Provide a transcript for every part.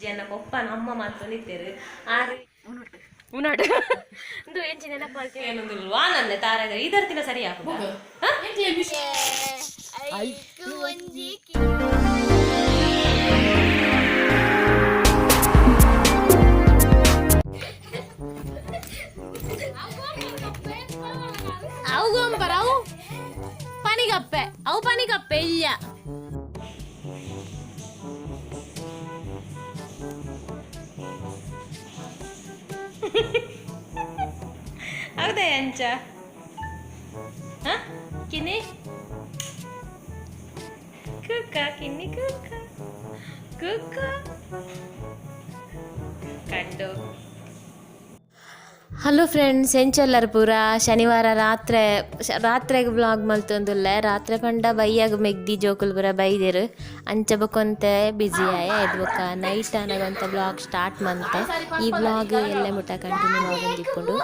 ಜನ ಪೊಪ್ಪನ ಅಮ್ಮ ಮಾತೊಂದಿತ್ತೇರು ಆರು ಉನಾಡು ಇಂದು ಎಂಚಿ ನೆನಪು ಮಾಡ್ತೀನಿ ಏನೊಂದು ವಾನನ್ನೆ ತಾರ ಇದರ್ತಿನ ಸರಿ ಹಾಕುದ. ಅವು ಗೊಂಬರ ಅವು ಪನಿಗಪ್ಪೆ ಅವು ಪನಿಗಪ್ಪೆ ಇಲ್ಲ. ಹೌದಾ ಅಂಚ? ಹ ಕಿನ್ನಿ ಕುಕ್ಕ ಕಿನ್ನಿ ಕುಕ್ಕ ಕುಕ್ಕ ಕಂಡು. ಹಲೋ ಫ್ರೆಂಡ್ಸ್, ಎಂಚೊಲ್ಲರ್ ಪೂರ? ಶನಿವಾರ ರಾತ್ರೆ ರಾತ್ರೆಗ್ ವ್ಲಾಗ್ ಮಲ್ತೊಂದುಲ್ಲೆ. ರಾತ್ರೆ ಪಂಡ ಬಯ್ಯಾಗ ಮೆಗ್ದಿ ಜೋಕುಲು ಪೂರ ಬೈದೆರ್, ಅಂಚ ಬೊಕೊಂತೆ ಬ್ಯುಸಿ ಆಯೆ. ಐದ್ ಬೊಕ್ಕ ನೈಟ್ ಆನಗ ವ್ಲಾಗ್ ಸ್ಟಾರ್ಟ್ ಮಂತೆ. ಈ ವ್ಲಾಗ್ ಎಲ್ಲೆ ಮುಟ್ಟ ಕಂಟಿನ್ಯೂ ಆವೊಂದಿಪ್ಪುಂಡು.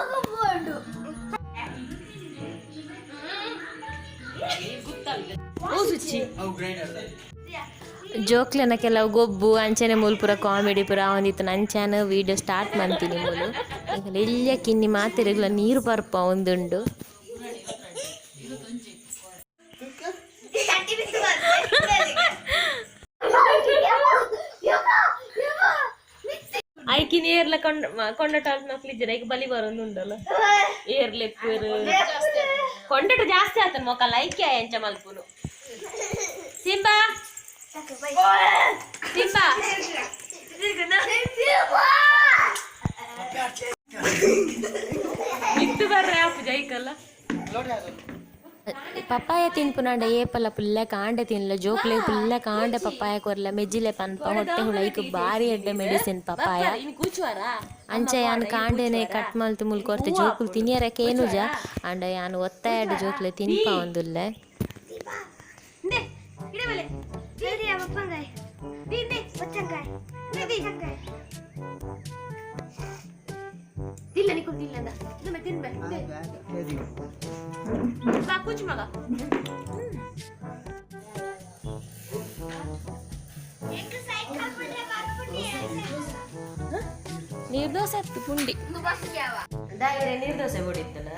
ಜೋಕ್ಲೆನ ಕೆಲವು ಗೊಬ್ಬು ಅಂಚನೆ ಮೂಲು ಪೂರ ಕಾಮಿಡಿ ಪೂರ ಆವೊಂದಿತ್ತು. ಅಂಚಾನ ವೀಡಿಯೋ ಸ್ಟಾರ್ಟ್ ಮಂತೀನಿ. ಮೂಲು ಎಲ್ಯ ಕಿನ್ನಿ ಮಾತೆರೆಗ್ಲ ನೀರು ಪರ್ಪ ಒಂದುಂಡು. ಐಕಿನ ಏರ್ಲ ಕೊಂಡ ಕೊಂಡಟ ಮಕ್ಳಿಜ್ಜರ ಈಗ ಬಲಿ ಬರೋದುಂಡಲ್ಲ. ಏರ್ಲೆಪ್ಪರು ಕೊಂಡಟ ಜಾಸ್ತಿ ಆತನ ಮೊಕಲ್ ಐಕ್ಯ ಎಂಚ ಮಲ್ಪುನು. ಸಿಂಬಾ ಸಿಂಬಾ ಇತ್ತು ಬರ್ರೆ ಆಪು ಜೈಕಲ್ಲ. ಪಪ್ಪಾಯ ತಿನ್ಪುನಾಂಡ ಏಪಲ ಪುಲ್ಲ ಕಾಂಡೆ ತಿನ್ಲ. ಜೋಕ್ಲೆ ಪುಲ್ಲ ಕಾಂಡೆ ಪಪ್ಪಾಯ ಕೊರ್ಲ, ಮೆಜ್ಜಿಲೆ ಪನ್ಪ. ಹೊಟ್ಟೆ ಹುಳೈಕ್ ಬಾರಿ ಎಡ್ಡೆ ಮೆಡಿಸಿನ್ ಪಪ್ಪಾಯ. ಅಂಚ ಯಾನ್ ಕಾಂಡೆನೆ ಕಟ್ ಮಲ್ತು ಮುಲ್ ಕೊರ್ತೆ. ಜೋಕುಲು ತಿನಿಯರ ಕೇನುಜ, ಅಂಡ ಯಾನ್ ಒತ್ತಾಯಡ್ ಜೋಕ್ಲೆ ತಿನ್ಪ ಒಂದುಲ್ಲೆ. ಬಾ ಕೂಚು ಮಗ. ನೀರ್ ದೋಸೆ ಅತ್ತು ಪುಂಡಿ ದಾಯಿರೆ ನೀರ್ ದೋಸೆ ಹೊಡಿತ್ತಲ್ಲ.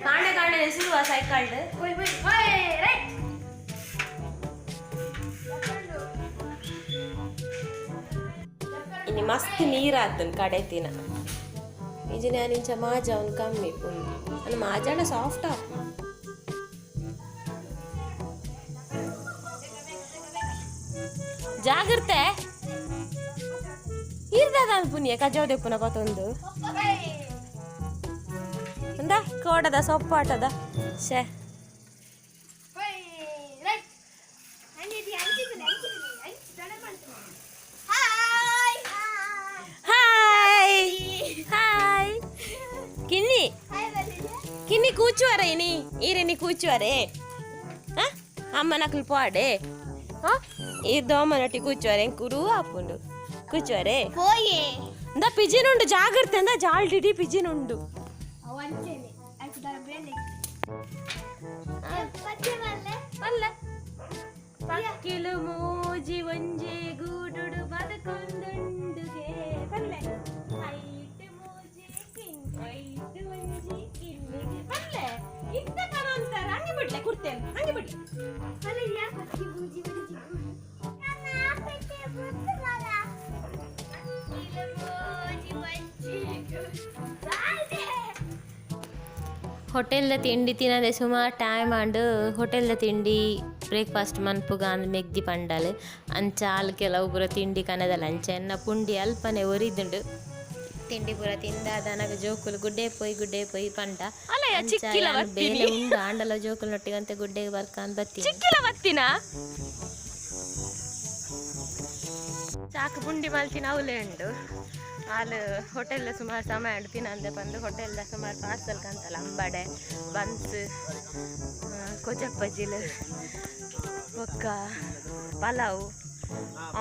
ಕಾಂಡೆ ಕಾಂಡೆ ಹೆಸರು ಸೈಕಲ್ಡ್. ಇನ್ನು ಮಸ್ತ್ ನೀರಾತನ್ ಕಡೆತಿನ. ಇಂಜಿನ ಇಂಚ ಮಾಜ ಅವ್ನು ಕಮ್ಮಿ ಪುಂಡಿ ಅನ್ನ ಮಾಜಾಣ ಸಾಫ್ಟ್ ಆಪ್. ಜಾಗ್ರತೆ ಇರ್ದದ ಪುಣ್ಯ ಕಜಾವ್ ಪುನ ಪತೊಂದು ಅಂದ ಕೋಡದ ಸೊಪ್ಪಾಟದ ಶೇ. ಹಾಯ್ ಹಾಯ್ ಕಿನ್ನಿ ಕಿನ್ನಿ ಕೂಚುವರೆ ಇನಿ ಈರೆನಿ ಕೂಚುವರೆ. ಅಮ್ಮ ನಕಲು ಪಾಡೆ ಈ ದೋಮನೊಟ್ಟಿ ಕೂಚುವರೆ. ಕುರು ಆಪುಂಡು ಕೂಚುವರೆ. ಇಂದ ಪಿಜಿನುಂಡು, ಜಾಗ್ರತೆ. ಅಂದ ಜಾಲ್ಡಿಡಿ ಪಿಜಿನುಂಡು. ಅಲ್ಲ ಪಕ್ಕಿಲು ಮೂಜಿ ಒಂಜಿ ಗೂಡುಡು ಬದುಕೊಂದುಂಡುಗೆ ಪಲ್ಲೆ. ಐಟ್ ಮೂಜಿ ಐಟ್ ಒಂಜಿ ಕಿನ್ನಿಗೆ ಪಲ್ಲೆ. ಇತ್ತ ಕನಂತಾರ ಹಂಗೆ ಬಿಡ್ಲೆ ಕುರ್ತೇನೆ ಹಂಗೆ ಬಿಡ್ಲೆ. ಹೋಟೆಲ್ದ ತಿಂಡಿ ತಿನ್ನದೆ ಸುಮಾರು ಟೈಮ್ ಆಂಡ್. ಹೋಟೆಲ್ದ ತಿಂಡಿ ಬ್ರೇಕ್ಫಾಸ್ಟ್ ಮನ್ಪುಗ ಅಂದ್ ಮೆಗ್ದಿ ಪಂಡಲ್. ಅಂಚ ಆಲ್ ಕೆಲವು ಪೂರ ತಿಂಡಿ ಕನದಲ್ಲ. ಅಂಚ ಎನ್ನ ಪುಂಡಿ ಅಲ್ಪನೆ ಒರಿದುಂಡು. ತಿಂಡಿ ಪೂರ ತಿಂದಾದನಗ ಜೋಕುಲು ಗುಡ್ಡೆ ಪೋಯಿ ಗುಡ್ಡೆ ಪೋಯಿ ಪಂಡ. ಅಂಚ ಯಾನ್ ಬೇಲೆ ಉಂಡು ಆಂಡಲ ಜೋಕುಲು ನೊಟ್ಟಿಗಂತೆ ಗುಡ್ಡೆಗೆ ಬರ್ಕಂದ್ ಬತ್ತೀನಿ. ಚಿಕ್ಕಿಲ ಬತ್ತಿನ ಚಾಕು ಪುಂಡಿ ಮಲ್ತಿನ ಅವಲೇ ಉಂಡು. ಆಲ್ ಹೋಟೆಲ್ ಸುಮಾರು ಸಮಯ ಉಂಡು ತಿನ್ನಂದೆ ಬಂದು ಹೋಟೆಲ್ದ ಸುಮಾರು ಪಾರ್ಸಲ್ ಕಂತಲ್ಲ. ಅಂಬಡೆ ಬನ್ಸ್ ಕೊಜಪ್ಪಜಿಲ್ ಬೊಕ್ಕ ಪಲಾವ್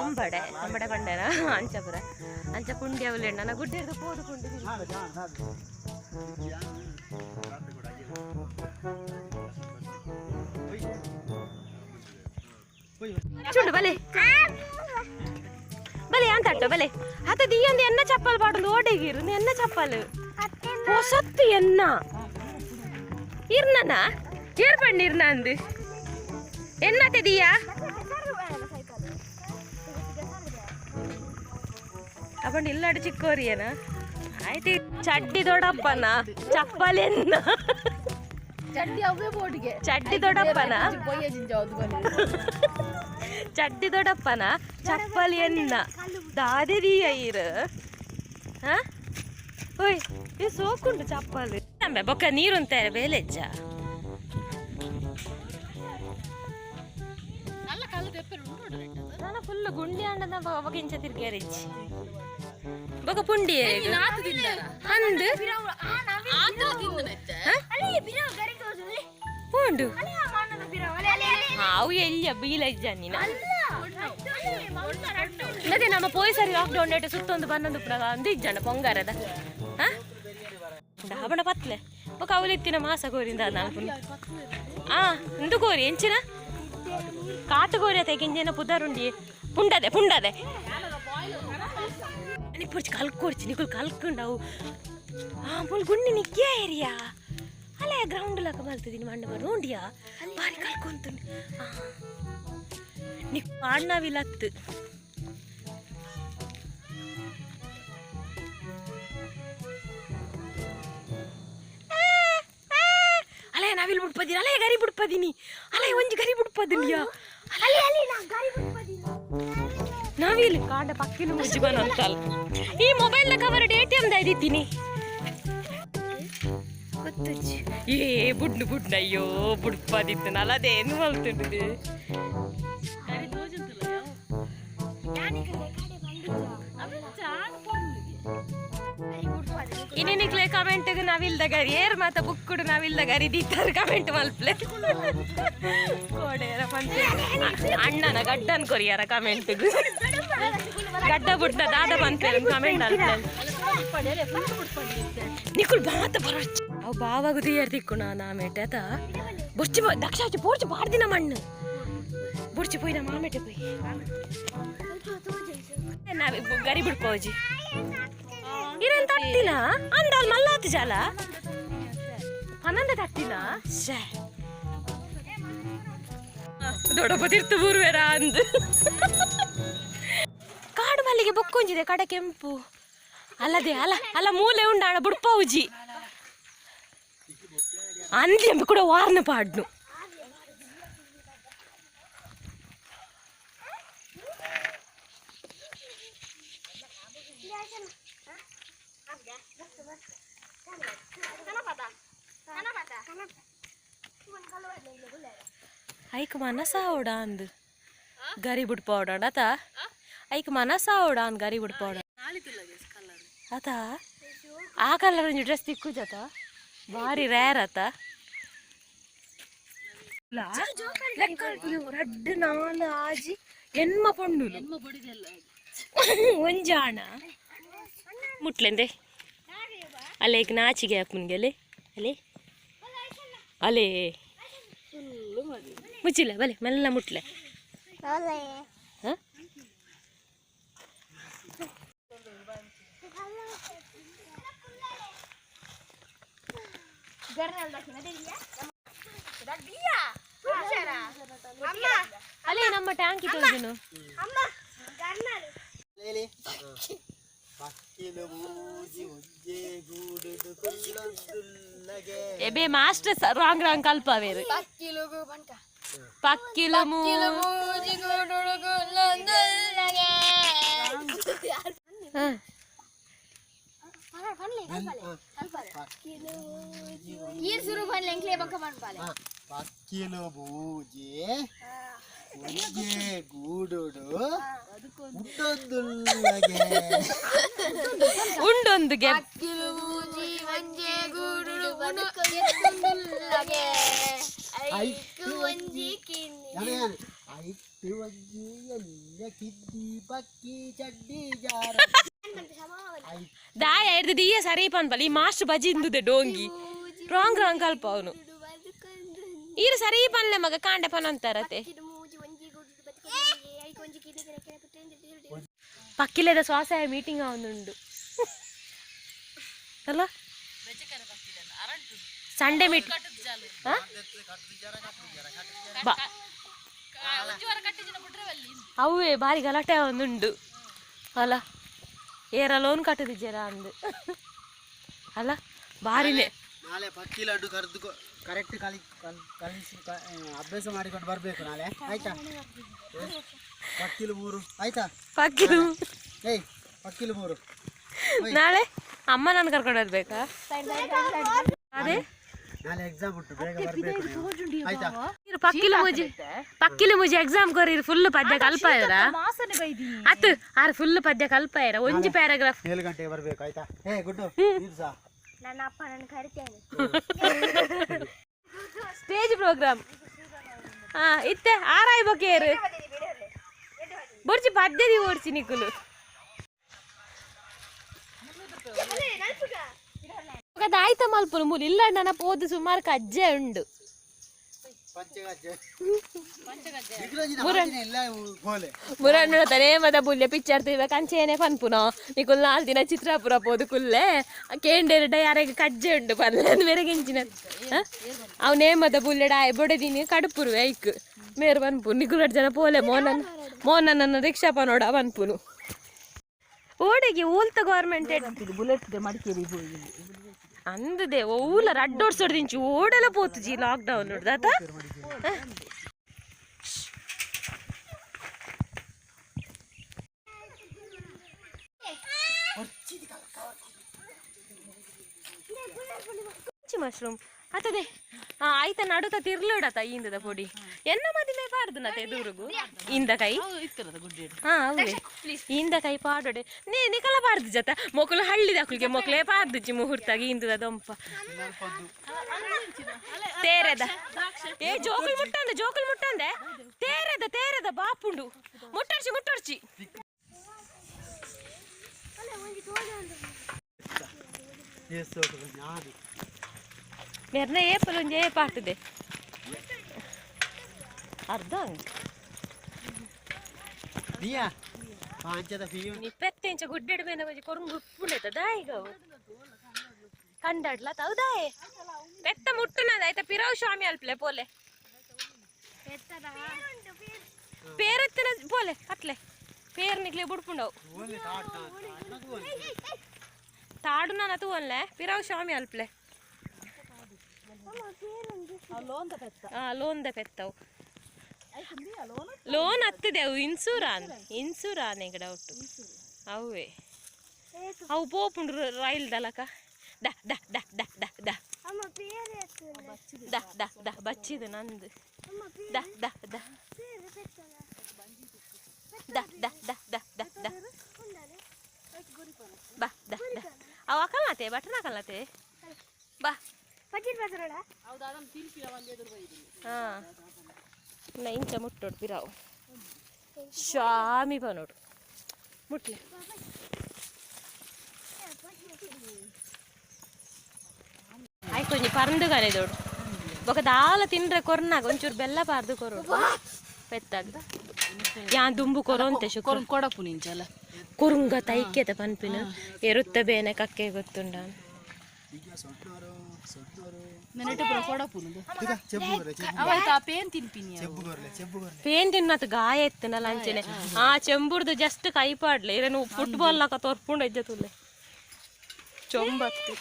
ಅಂಬಡೆ ಅಂಬಡೆ ಪಂಡೆನ ಅಂಚಪುರ ಅಂಚ ಪುಂಡಿ ಅವಲೇ ನನ್ನ ಗುಡ್ಡೆ ಪೋದು ಪುಂಡಿ. ಚುಂಡು ಬಲೆ ಬಲೆ ಅಂತ ಬಲೆ ಅತ್ತ ದಿಯಂದು ಎನ್ನ ಚಪ್ಪಲ್ ಪಾಡೊಂದು ಓಡೆಗಿರು ಎನ್ನ ಚಪ್ಪಲ್ ಹೊಸತ್ತು ಎನ್ನ ಇರ್ನನ ಏರ್ಪಂಡು ಇರ್ನ ಅಂದು ಎನ್ನತೆ ದಿಯಾ ಅಪ್ಪಂಡು ಇಲ್ಲಾಡು ಚಿಕ್ಕೋರಿಯನ ಆಯ್ತು ಚಡ್ಡಿ ದೊಡ್ಡಪ್ಪನ ಚಪ್ಪಲ್ ಎನ್ನ ಚಡ್ಡಿ ಅವೇ ಬೋಟಿಗೆ ಚಡ್ಡಿ ದೊಡ್ಡಪ್ಪನ ಪೊಯ್ಯ ಜಿಂಜ ಅದು ಬನ್ನಿ. ಚಡ್ಡಿ ದೊಡ್ಡಪ್ಪನ ಚಪ್ಪಲ್ ಎನ್ನ ದಾದೆ ದಿಯ ಇರು ಹಾ ಓಯ್ ಈ ಸೋಕುಂಡು ಚಪ್ಪಲ್ ಅಂಬೆ ಬೊಕ್ಕ ನೀರುಂತಾರೆ ಬೇಲೆಜ್ಜ ನಾನು ಫುಲ್ ಗುಂಡಿ ಅಂಡದ ಅವಾಗ ಇಂಚ ತಿರ್ಗೇರಿಜ್ಜಿ ಬೊಕ ಪುಂಡಿ ಅಂದು ಪುಂಡು ಅವು ಎಲ್ಲಿಯ ಬೀಲಜ್ಜ ನೀನ ಮತ್ತೆ ನಮ್ಮ ಪೋಯ್ ಸರಿ ಲಾಕ್ಡೌನ್ ಡೇಟ್ ಸುತ್ತೊಂದು ಬನ್ನೊಂದು ಪುನಗ ಒಂದು ಇಜ್ಜಣ್ಣ ಪೊಂಗಾರದ ಹಾ ಡಾಬಣ ಪತ್ಲೆ ಬೊಕ ಅವಲಿತ್ತಿನ ಮಾಸ ಕೋರಿಂದ ನಾಲ್ಕು ಆ ಇಂದು ಕೋರಿ ಎಂಚಿನ ಕಾಟು ಕೋರಿ ಅತ್ತೆ ಗಿಂಜೇನ ಪುದರುಂಡಿ ಪುಂಡದೆ ಪುಂಡದೆ ನಿಪ್ಪುರ್ಚಿ ಕಲ್ಕೊಡ್ಚಿ ನಿಕುಲ್ ಕಲ್ಕೊಂಡವು ಆ ಮುಲ್ ಗುಂಡಿ ನಿಗ್ಗೇ ಏರಿಯಾ ಅಲ್ಲೇ ಗ್ರೌಂಡ್ ಲಾಕ ಬಲ್ತದಿನಿ ಮಣ್ಣು ಬರ್ ನೋಡಿಯಾ ಬಾರಿ ಕಲ್ಕೊಂತುಂಡು ಆ ನಿಕ್ ಪಾಡ್ನವಿಲತ್ತು ಅಲೆ ನಾವಿಲ್ ಬಿಡ್ಪದಿನಿ ಅಲೆ ಗರಿ ಬಿಡ್ಪದಿನಿ ಅಲೆ ಒಂಜಿ ಗರಿ ಬಿಡ್ಪದಿನಿಯಾ ನಾವಿಲ್ ಕಾಂಡ ಪಕ್ಕಿನ ಮುಜ್ಜಿ ಬಂತಲ್ಲ ಈ ಮೊಬೈಲ್ ಕವರ್ ಎ.ಟಿ.ಎಂ the ಇದ್ದೀನಿ ಗೊತ್ತುಜ್ಜಿ ಏ ಬುಡ್ನು ಬುಡ್ನು ಅಯ್ಯೋ ಬುಡ್ಪದಿತ್ತು ನಲದೇನು ಮಲ್ತಿಡ್ದು ಇನ್ನಿಕ್ಲೆ ಕಮೆಂಟ್ ನಾವಿಲ್ದ ಗರಿ ಏರ್ ಮಾತ ಬುಕ್ಕುಡು ನಾವಿಲ್ದ ಗರಿ ದೀತಾರು ಕಮೆಂಟ್ ಮಲ್ಪ್ಲೆ ಕೋಡೇರ ಪಂತೆ ಅಣ್ಣನ ಗಡ್ಡನ್ ಕೊರಿಯಾರ ಕಮೆಂಟ್ ಗಡ್ಡ ಬುಡ್ಡ ದಾದ ಪಂತೆ ಕಮೆಂಟ್ ಅಲ್ಪ್ಲೆ ನಿಕುಲ್ ಬಾತ ಬರೋಚ್ ಅವು ಬಾವಾಗ ದಿಯರ್ ದಿಕ್ಕು ನಾ ಆಮೇಟೆ ಆತ ಬುರ್ಚಿ ದಕ್ಷ ಆಚೆ ಪೋರ್ಚಿ ಬಾರ್ದಿನ ಮಣ್ಣು ಬುರ್ಚಿ ಪೋಯ್ ನಮ್ಮ ಆಮೇಟೆ ಪೋಯ್ ನಾವ್ ಗರಿ ಬಿಡ್ಪೋಜಿ ಇರನ್ ತಟ್ಟಿನ ಅಂದಾಲ್ ಮಲ್ಲಾತು ಜಾಲ ಪನ್ನೊಂದು ತಟ್ಟಿನ ಶೇ ದೊಡ್ಡಪ್ಪ ತಿರ್ತು ಬೂರ್ವೇರ ಅಂದು ಕಾಡು ಮಲ್ಲಿಗೆ ಬೊಕ್ಕೊಂಜಿದೆ ಕಡ ಕೆಂಪು ಅಲ್ಲದೆ ಅಲ್ಲ ಅಲ್ಲ ಮೂಲೆ ಉಂಡಾಣ ಬುಡ್ಪೌಜಿ ಅಂದ್ಲಿ ಕೂಡ ವಾರ್ನ ಪಾಡ್ನು ಐಕ್ ಮನಸ ಅವಡ ಅಂದು ಗರಿ ಬುಡ್ಪೌಡ ಆತ ಐಕ್ ಮನಸ ಅವಡ ಅಂದ್ ಗರಿ ಬುಡ್ಪೌಡ ಆತ ಆ ಕಲರ್ ಒಂಜಿ ಡ್ರೆಸ್ ತಿಕ್ಕುಜಾತ ಭಾರಿ ರೇರ್ ಆತ ರಡ್ಡು ನಾಲ್ ಆಜಿ ಎನ್ಮ ಪೊಣ್ಣುಲು ಒಂಜಾಣ ಮುಟ್ಲೆಂದೆ ಅಲ್ಲೇ ಈಗ ನಾಚಿಗೆ ಹಾಕ್ಮನ್ಗೆ ಅಲ್ಲೇ ಅಲ್ಲೇ ಅಲೇ ಮುಚ್ಚಿಲ್ಲ ಬಲೆ ಮೆಲ್ಲ ಮುಟ್ಲೆ ಹ? ಅಲ್ಲೇ ನಮ್ಮ ಟ್ಯಾಂಕ್ ಇತ್ತು ಪಕ್ಕಿಲು ಮೂಜಿ ಒಂಜೆ ಗೂಡುಡು ಕುಲ್ಲೊಂದುಲ್ಲಗೆ ಎಬೆ ಮಾಸ್ಟರ್ ರಾಂಗ್ ರಾಂಗ್ ಕಲ್ಪವೇರು ಪಕ್ಕಿಲ ಮೂ ಹ. ಪಕ್ಕಿಲು ಬೂಜಿ ಒಂಜೆ ಗೂಡುಡು ಉಂಡೊಂದುಲ್ಲಗೆ ಉಂಡೊಂದು ಗೆ ಐತು ಐತು ಒಂಜಿ ಎಲ್ಲ ಕಿದ್ದಿ ಪಕ್ಕಿ ಚಡ್ಡಿ ಜಾರ ದಾಯ ಹಿಡ್ದು ದಿಯ ಸರಿ ಪನ್ಪಲ್ಲ ಈ ಮಾಸ್ಟರ್ ಬಜಿ ಇಂದುದೆ ಡೋಂಗಿ ರಾಂಗ್ ರಾಂಗ್ ಕಲ್ಪ ಅವನು ಈರು ಸರಿ ಪನ್ಲೆ ಮಗ ಕಾಂಡೆ ಪನ್ ಅಂತಾರತೆ. ಪಕ್ಕಿಲೆದ ಸ್ವಾಸಯ ಮೀಟಿಂಗ್ ಆವೊಂದುಂಡು ಅಲ್ಲ. ಸಂಡೇ ಮೀಟ್ ಬಾ. ಅವೇ ಬಾರಿ ಗಲಾಟೆ ಆವೊಂದುಂಡು ಅಲ್ಲ. ಏರ ಲೋನ್ ಕಟ್ಟದಿಜ್ಜರ ಅಂದು ಅಲ್ಲ ಬಾರಿನೇ. ನಾಳೆ ಪಕ್ಕಿ ಲಡ್ಡು ಕರೆದು ಕರೆಕ್ಟ್ ಕಲಿ ಕಲಿಸಿ ಅಭ್ಯಾಸ ಮಾಡಿಕೊಂಡು ಬರಬೇಕು ನಾಳೆ, ಆಯ್ತಾ? ಪಕ್ಕಿಲು ಮೂರು, ಆಯ್ತಾ? ಪಕ್ಕಿಲು. ಏಯ್, ಪಕ್ಕಿಲು ಮೂರು. ನಾಳೆ ಅಮ್ಮ ನಾನು ಕರ್ಕೊಂಡು ಹೋಗ್ಬೇಕಾ? ಅದೇ. ನಾಳೆ ಎಕ್ಸಾಮ್ ಉಂಟು, ಬೇಗ ಬರಬೇಕು ನೀವು. ಆಯ್ತಾ? ಇರು ಪಕ್ಕಿಲು ಮುಜಿ, ಪಕ್ಕಿಲು ಮುಜಿ ಎಕ್ಸಾಮ್ ಕೊರಿರು. ಫುಲ್ ಪದ್ಯ ಕಲ್ಪಾಯರ. ಮಾಸನೆ ಬೈದಿನಿ. ಅತ್ ಆರ್ ಫುಲ್ ಪದ್ಯ ಕಲ್ಪಾಯರ, ಒಂಜಿ ಪ್ಯಾರಾಗ್ರಾಫ್. 7 ಗಂಟೆಗೆ ಬರಬೇಕು, ಆಯ್ತಾ? ಏ ಗುಡ್ಡು, ನೀನು ಸಹ. ನನ್ನ ಅಪ್ಪ ನನ್ನ ಕರಿತೇನೆ. Stage programme. ಹಾ, ಇತ್ತೆ ಆರಾಯ್ ಬೊಕೇರು ಬೊರ್ಚಿ ಪದ್ಯದಿ ಓಡ್ಸಿ ನಿಕುಲು. ಆಯ್ತ ಮಲ್ಪುನು ಮೂಲು ಇಲ್ಲ ನನ್ನ ಪೋದು ಸುಮಾರು ಕಜ್ಜೆ ಉಂಡು. ಪಂಚಗಜ್ಜೆ ಇಗ್ರೋಜಿನ ಇಲ್ಲ ಗೋಲೆ. ಮುರಣ್ಣು ತನೇ ಮದ ಬುಲ್ಯ ಪಿಕ್ಚರ್ ತಿರ್ಬೇಕು ಅಂಚೇನೆ ಪನ್ಪುನೋ. ನಿಕುಲ್ 4 ದಿನ ಚಿತ್ರಾಪುರ ಪೋದು ಕುಲ್ಲೆ ಕೇಂಡೇರು ಯಾರಿಗೆ ಕಜ್ಜೆ ಉಂಡು ಪನ್ಲೆ ಮೇರೆಗಿಂಚಿನ ಅವನೇ ಮದ ಬುಲ್ಲೆಡ ಆಯ್ ಬೊಡೆದಿನಿ ಕಡುಪುರುವೆ ಐಕ್ ಮೇರು ಪನ್ಪು. ನಿಕುಲ್ ಜನ ಪೋಲೆ, ಮೋನನ್ ಮೋನನ್ನ ರಿಕ್ಷಾ ಪನೋಡ ಪನ್ಪುನು. ಓಡೆಗೆ ಊಲ್ತ ಗೌರ್ಮೆಂಟ್. ಬುಲೆಟ್ ಮಡಿಕೇರಿ ಹೋಗಿ. ಅಂದದೆ ಓಲ ರಡ್ಡೋಡ್ಸೋಡ್ದಿಂಚಿ ಓಡಲ ಪೋತುಜಿ ಲಾಕ್ ಡೌನ್ ನೋಡ್ದಾತ. ಮಶ್ರೂಮ್ ಅತದೆ. ಹಾ, ಆಯ್ತ, ನಡುತ ತಿರ್ಲುಡತ ಇಂದದ ಪೊಡಿ ಎನ್ನ ಮದಿಮೆ ಪಾಡ್ದು ನತೆ ದೂರುಗು ಇಂದ ಕೈ. ಇತ್ತರದ ಗುಡ್ಡೆ. ಹಾ, ಅವೇ ಇಂದ ಕೈ ಪಾಡೋಡೆ ನೇ ನಿಕಲ ಪಾಡ್ದು ಜತ ಮೊಕಲು ಹಳ್ಳಿದ ಅಕುಲ್ಗೆ ಮೊಕ್ಲೆ ಪಾಡ್ದುಜಿ ಮುಹೂರ್ತಾಗಿ ಇಂದದ ದೊಂಪ ತೇರೆದ. ಏ ಜೋಕುಲ್ ಮುಟ್ಟಂದೆ, ಜೋಕುಲ್ ಮುಟ್ಟಂದೆ. ತೇರೆದ ತೇರೆದ ಬಾಪುಂಡು, ಮುಟ್ಟರ್ಚಿ ಮುಟ್ಟರ್ಚಿ. ಎಷ್ಟು ನಾನು. ಮೆರ್ನ ಏಪಲ್ ಒಂಜಿ ಏಪ ಆತದೆ ಅರ್ಧ. ದಿಯಾ ಪಾಂಚದ ಫೀ. ಪೆತ್ತೆಂಚ ಗುಡ್ಡೆಡ್ ಮೇಲೆ ಒಂಜಿ ಕೊರಂಗು ಉಪ್ಪುಂಡೆತ ದಾಯಿಗವು ಕಂಡಾಡ್ಲ ತೌದಾಯೆ ಪೆತ್ತ ಮುಟ್ಟುನದ ಆಯ್ತಾ. ಪಿರಾವ್ ಸ್ವಾಮಿ ಅಲ್ಪ್ಲೆ ಪೋಲೆ ಪೇರೆತ್ತಿನ ಪೋಲೆ ಅತ್ಲೆ ಪೇರ್ ನಿಕ್ಲೆ ಬುಡ್ಪುಂಡವು. ತಾಡು ನಾನು ತೂವನ್ಲೆ ಪಿರಾವ್ ಸ್ವಾಮಿ ಅಲ್ಪ್ಲೆ. ಹಾ, ಲೋನ್ದ ಪೆತ್ತವು. ಲೋನ್ ಹತ್ತದೆ ಅವು ಇನ್ಸೂರಾನ್ ಇನ್ಸೂರಾನ್ ಎಂಕ್ ಡೌಟ್. ಅವೇ ಅವು ಪೋಪುಂಡು rail ದಲಕ. The the the the the the. ಅಮ್ಮ ಪೇರು. The the the ಬಚ್ಚಿದು ನಂದು. The the the ಪೇರು ಪೆತ್ತದ. The the the the the the ಬಾ the the ಅವು ಅಕಲ್ನಾತೆ ಬಟನ್ ಅಕಲ್ನಾತೆ ಬಾ. ಪಜಿರ್ ಬದರೋಡ. ಹಾ, ಇಂಚ ಮುಟ್ಟೋಡು ಬಿರಾವು ಸ್ವಾಮಿ ಬನೋಡು ಮುಟ್ಲೆ. ಆಯ್ತು, ಒಂಜಿ ಪರಂದು ದೋಡು ಬೊಕ ದಾಲ ತಿಂದ್ರೆ ಕೊರ್ನಾಗ ಒಂಚೂರು ಬೆಲ್ಲ ಪಾರ್ದು ಕೊರೋಡು ಪೆತ್ತಾಗ. ಯಾನ್ ದುಂಬು ಕೊರೋಂತೆ ಶುಕ್ರ. ಕೊಡಪು ನಿಂಚಲ. ಕುರುಂಗ ತೈಕ್ಯದ ಪನ್ಪಿನ ಎರುತ್ತ ಬೇನೆ ಕಕ್ಕೆ ಗೊತ್ತುಂಡ. ಈಗ ಸೊಡ್ನೋರು ಸೊಡ್ನೋರು. ನೆನೆಟೆ ಪೂರ ಕೊಡಪುನುದು. ಈಗ ಚೆಬ್ಬು ಗೊರ್ಲೆ ಚೆಬ್ಬು. ಅವಾಯ್ತು, ಆ ಪೇನ್ ತಿನ್ಪಿನಿ ಅವು. ಚೆಬ್ಬು ಗೊರ್ಲೆ ಚೆಬ್ಬು ಗೊರ್ಲೆ. ಪೇನ್ ತಿನ್ನತ್ ಗಾಯ ಎತ್ತನಲ್ಲ ಅಂಚೆನೆ. ಆ ಚೆಂಬುರ್ದು ಜಸ್ಟ್ ಕೈ ಪಾಡ್ಲೆ ಇರನು ಫುಟ್ಬಾಲ್ ಲಾಕ ತೊರ್ಪುಂಡು ಎಜ್ಜ ತುಲ್ಲೆ ಚೊಂಬತ್ತು.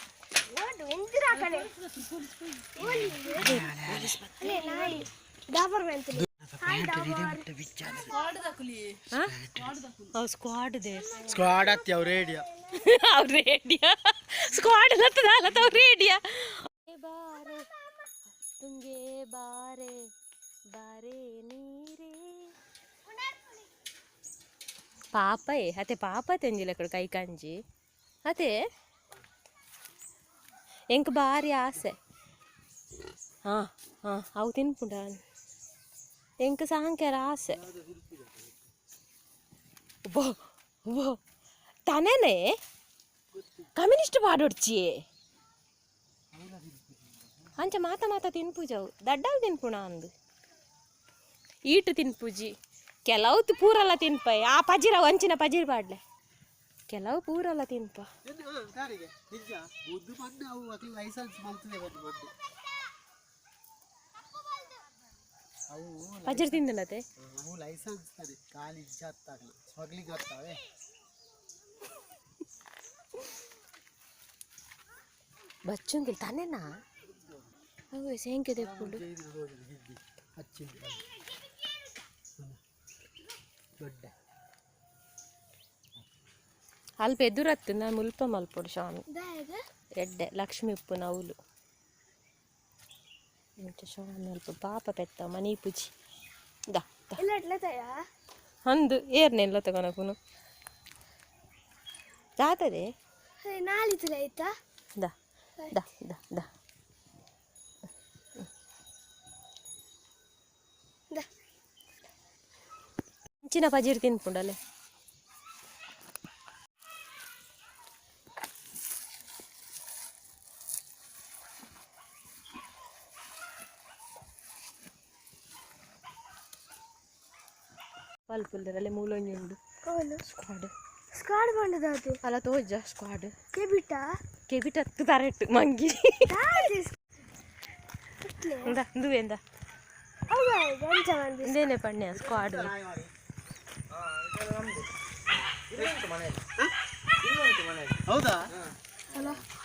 ಎಂದಿರಾಕಲೆ ನಾಯಿ ಡಾಬರ್ ಮೆಂತಲಿ. Squad they. Squad ಹತ್ತಿ ಅವ್ರು ರೇಡಿಯಾ. ಅವ್ರು ರೇಡಿಯಾ ಸ್ಕ್ವಾಡ್ ಲತ್ತದ ಅವ್ರು ರೇಡಿಯಾ. ಬಾರೆ ತುಂಗೆ ಬಾರೆ ಬಾರೆ ನೀರೇ ಪಾಪಯೇ ಅತೆ ಪಾಪ ತೆಂಜಿಲ ಕಡೆ ಕೈ ಕಂಜಿ ಅತೆ ಎಂಕ್ ಬಾರಿ ಆಸೆ. ಹಾಂ ಹಾಂ, ಅವು ತಿನ್ಪುಂಡ ಎಂಕ್ ಸಾಂಕ್ಯರ ಆಸೆ. ಬೋ ಬೋ ತನೇನೆ ಕಮ್ಯುನಿಸ್ಟ್ ಪಾಡೊಡ್ಚಿಯೇ ಅಂಚ ಮಾತ ಮಾತ ತಿನ್ಪುಜವು ದಡ್ಡಲ್ ತಿನ್ಪುಣ ಅಂದು ಈಟು ತಿನ್ಪುಜಿ. ಕೆಲವು ಪೂರಲ್ಲ ತಿನ್ಪೈ ಆ ಪಜಿರ ಒಂಚಿನ ಪಜಿರ್ ಪಾಡ್ಲೆ ಕೆಲವು ಪೂರಲ್ಲ ತಿನ್ಪ. ದಾರಿಗೆ ನಿಜ ಬುದ್ದು ಬಂದು ಅವು ಅಕ್ಲಿ ಲೈಸೆನ್ಸ್ ಮಲ್ತದೆ ಬಂದು ಬಂದು ಅವು. ಪಜಿರ್ ತಿಂದನತೆ. ಅವು ಲೈಸೆನ್ಸ್ ತಾನೆ ಖಾಲಿ ಇಜ್ಜಾತ್ತಾಗಲ್ಲ ಸ್ಮಗ್ಲಿಂಗ್ ಆಗ್ತಾವೆ. ಬಚ್ಚುಂದಿಲ್ಲ ತಾನೇನಾ ಅವು ಸೇಂಕೆ ದೆಪ್ಪುಂಡು. ಹಿಂದಿ ಹಚ್ಚಿಂದು ದೊಡ್ಡ. ಅಲ್ಪ ಎದುರತ್ತು ನಾನು ಮುಲ್ಪ ಮಲ್ಪೊಡು ಶಾಮಿ. ಎಡ್ಡೆ ಲಕ್ಷ್ಮಿ ಉಪ್ಪು ನವುಲು ಇಂಚ ಶಾಮಿ ಅಲ್ಪ ಪಾಪ ಪೆತ್ತ ಮನಿ ಪೂಜಿ ದಾ ದಾ. ಇಲ್ಲ ಎಟ್ಲತ್ತಾಯ? ಅಂದು ಏರ್ನೆಲ್ಲ ತಗೊಳಕುನು ಜಾತದೆ. ನಾಳಿத்துல ಆಯ್ತಾ? ದಾ ದಾ ದಾ ದಾ. ದಾ. ಇಂಚಿನ ಪಜಿರ್ ತಿನ್ಪುಂಡಲೆ. ಪಲ್ಪುಲ್ದರಲ್ಲೇ ಮೂಲೊಂಜಿ ಉಂಡು. ಹೌದು. ಸ್ಕ್ವಾಡ್. ಸ್ಕ್ವಾಡ್ ಬಂದದಾತು. ಅಲ್ಲ ತೋಜ ಸ್ಕ್ವಾಡ್. ಕೆಬಿಟ. ಕೆಬಿಟ್ ಹತ್ತು ತರೆಟ್ಟು ಮಂಗಿ. ಇಂದ ಇಂದುವೆ ಇಂದ. ಹೌದಾ, ಎಂಚ ಬಂದು? ಇಂದೇನೆ ಪಣ್ಯ ಸ್ಕ್ವಾಡ್. ಹೌದಾ?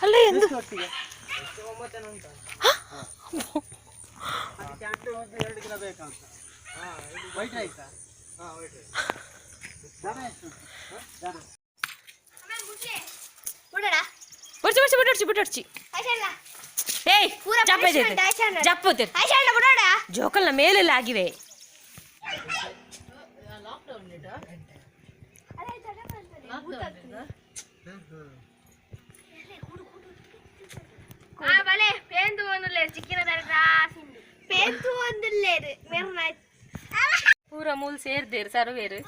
ಅಲ್ಲ ಎಂದು. ಎಷ್ಟು ಒಟ್ಟಿಗೆ ಅದಕ್ಕೆ ಅಂಡು ಒಂದು 2 ಕಿಲೋ ಬೇಕಂತ. ವೈಟ್ ರೈಸಾ? ದನ ಎಷ್ಟು ಉಂಟು? ಹ? ದನ. ಬಿಡೋಣ. ಬಿಡ್ಚಿ ಬಿಡ್ಚಿ ಬಿಡ್ಚಿ ಬಿಡ್ಚಿ. ಆಯ್ತಲ್ಲ. ಏಯ್. ಪೂರ punishment ಆಯ್ತಣ್ಣ. ಜಪ್ಪು. ಆಯ್ತಣ್ಣ, ಬಿಡೋಣ. ಜೋಕಲ್ನ ಮೇಲೆಲ್ಲ ಆಗಿವೆ. ಬಲೆ ಪೇಂದು ಒಂದುಲ್ಲೇರು ಚಿಕ್ಕಿನ ಪೇಂತು ಒಂದುಲ್ಲೇರು ಮೇರ್ನ. ಪೂರ ಮೂಲ್ ಸೇರ್ದೇರು ಸರ್ವೇರು.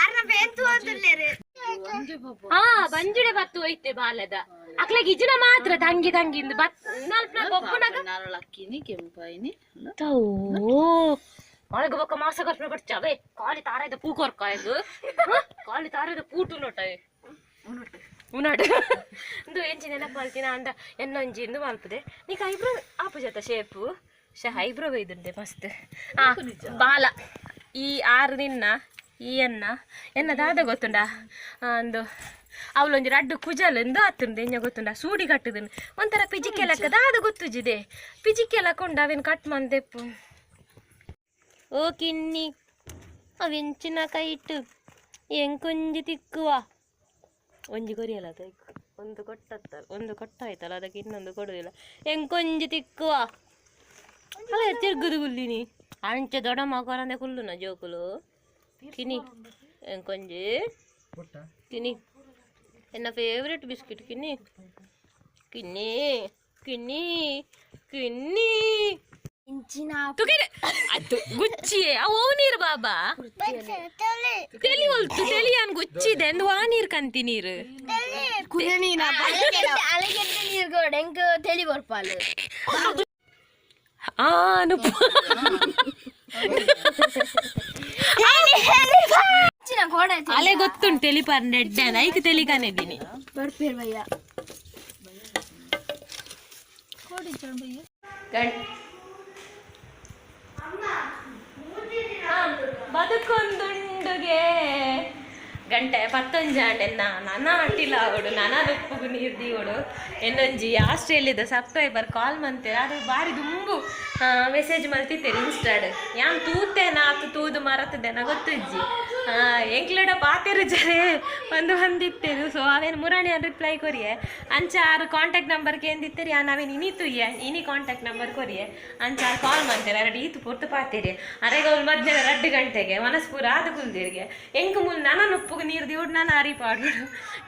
ಅರ್ನ ಪೇಂತು ಒಂದುಲ್ಲೇರು. ಹಾ ಬಂಜುಡೆ ಬತ್ತು ಹೋಯ್ತೆ ಬಾಲದ ಅಕ್ಲೆಗ್ ಇಜ್ಜಿನ ಮಾತ್ರ ತಂಗಿ ತಂಗಿಂದು ಬತ್ ನಾಲ್ಕು ನಾಲ್ಕು ಒಪ್ಪುನಾಗ. ನಾರಳಕ್ಕಿನಿ ಕೆಂಪಾಯಿನಿ. ಒಳಗೆ ಬೊಕ್ಕ ಮಾಸ ಕರ್ಪಣ ಕೊಡ್ಚಾವೆ ಖಾಲಿ ತಾರಾಯ್ದ ಪೂ ಕೊರ್ಕಾಯ್ದು ಖಾಲಿ ತಾರಾಯ್ದ ಪೂಟು ನೋಟಾಯ್ ಉನಾಡು ಇಂದು ಎಂಚಿ ನೆನಪು ಮಲ್ತಿನ ಅಂಡ ಎನ್ನೊಂಜಿ ಇಂದು ಮಲ್ಪದೆ ನೀಕ ಐಬ್ರೋ ಆಪುಜತ ಶೇಪು ಶ ಐಬ್ರೋ ಬೈದುಂಡೆ ಮಸ್ತ್ ಆ ಬಾಲ ಈ ಆರು ನಿನ್ನ ಈ ಅನ್ನ ಎನ್ನ ದಾದ ಗೊತ್ತುಂಡ ಅಂದು ಅವಳೊಂಜಿ ರಡ್ಡು ಕುಜಲ್ ಎಂದು ಆತುಂಡು ಎಂಜ ಗೊತ್ತುಂಡ ಸೂಡಿ ಕಟ್ಟುದನ್ನು ಒಂಥರ ಪಿಜಿಕೆ ಲೆಕ್ಕ ದಾದ ಗೊತ್ತುಜಿದೆ ಪಿಜಿಕೆ ಲೆಕ್ಕ ಅವೇನು ಕಟ್ ಮಂದೆಪ್ಪು. ಓ ಕಿನ್ನಿ ಅವೆಂಚಿನ ಕೈಟು ಎಂಕೊಂಜಿ ತಿಕ್ಕುವ ಒಂಜಿ ಕೊರಿಯಲ್ಲ ತೈಕ್ ಒಂದು ಕೊಟ್ಟತ್ತಲ್ಲ ಒಂದು ಕೊಟ್ಟಾಯ್ತಲ್ಲ ಅದಕ್ಕೆ ಇನ್ನೊಂದು ಕೊಡುದಿಲ್ಲ ಎಂಕೊಂಜಿ ತಿಕ್ಕುವ ಅಲ್ಲ ತಿರ್ಗುದು ಗುಲ್ಲಿನಿ ಅಂಚೆ ದೊಡ್ಡ ಮಗರಂದೆ ಕುಲ್ಲುನ ಜೋಕುಲು ಕಿನಿ ಎಂಕೊಂಜಿ ಕಿನಿ ಎನ್ನ ಫೇವ್ರೆಟ್ ಬಿಸ್ಕಿಟ್ ಕಿನ್ನಿ ಕಿನ್ನಿ ಕಿನ್ನಿ ಕಿನ್ನಿ. ಇಂಚಿನ. ತುಗಿರೆ ಅದು ಗುಚ್ಚಿಯೇ ಅವು ಓ ನೀರು ಬಾಬಾ ತೆಲಿ ಒಲ್ತು ತೆಲಿಯಾನ್ ಗುಚ್ಚಿದೆ ಅಂದ್ ವಾ ನೀರು ಕಂತಿ ನೀರು. ಅಲೆಗೆಡ್ಡೆ ನೀರು ಗೋಡೆ ಎಂಕ್ ತೆಲಿ ಬರ್ಪಾಲು. ಆ ನುಪ್ಪು. ಇಂಚಿನ ಗೋಡೆ. ಅಲೆ ಗೊತ್ತುಂಟು ತೆಲಿ ಪರ್ನೆಡ್ಡೆ ಐಕ್ ತೆಲಿ ಕಾನಿದ್ದೀನಿ. ಬರ್ಪೇರ್ ಭಯ್ಯ. ಗಣ್ ಬದುಕೊಂದುಂಡುಗೆ ಗಂಟೆ ಪತ್ತೊಂಜಾಂಡೆ ನನ ಅಟ್ಟಿಲ್ಲ ಅವಡು ನನ ನುಪ್ಪುಗು ನೀರು ದೀವಡು ಎನ್ನೊಂಜಿ ಆಸ್ಟ್ರೇಲಿಯಾದ ಸಬ್ಸ್ಕ್ರೈಬರ್ ಕಾಲ್ ಮಂತೆ ಅದು ಬಾರಿ ದುಂಬು ಮೆಸೇಜ್ ಮಲ್ತಿತ್ತೇನೆ ಇನ್ಸ್ಟಾಡ್ ಯಾನ್ ತೂತೇನ ಆತು ತೂದು ಮರತದೇನ ಗೊತ್ತುಜ್ಜಿ ಎಂಕ್ಲೆಡ ಪಾತೆರು ಜರೆ ಒಂದು ಬಂದಿತ್ತೇನು ಸೊ ಅವೇನು ಮುರಾಣಿ ರಿಪ್ಲೈ ಕೊರಿಯೆ ಅಂಚ ಆರು ಕಾಂಟ್ಯಾಕ್ಟ್ ನಂಬರ್ ಕೇಂದಿತ್ತೇರಿ ಯಾನ್ ಅವೇನು ಇನಿ ತುಯ್ಯ ಇನಿ ಕಾಂಟ್ಯಾಕ್ಟ್ ನಂಬರ್ ಕೊರಿಯೆ ಅಂಚ ಆರು ಕಾಲ್ ಮಂತೇನೆ ಅರಡಿ ಈತು ಪೊರ್ತು ಪಾತೇರಿ ಅರೆಗ ಅವ್ಲು ಮಧ್ಯಾಹ್ನ 2 ಗಂಟೆಗೆ ಮನಸ್ಪೂರ ಆದ ಕುಲ್ದಿರಿಗೆ ಎಂಕ್ ಮುಲ್ ನನ ನುಪ್ಪುಗು ನೀರು ದಿವ್ಡು ನಾನು ಅರಿ ಪಾಡು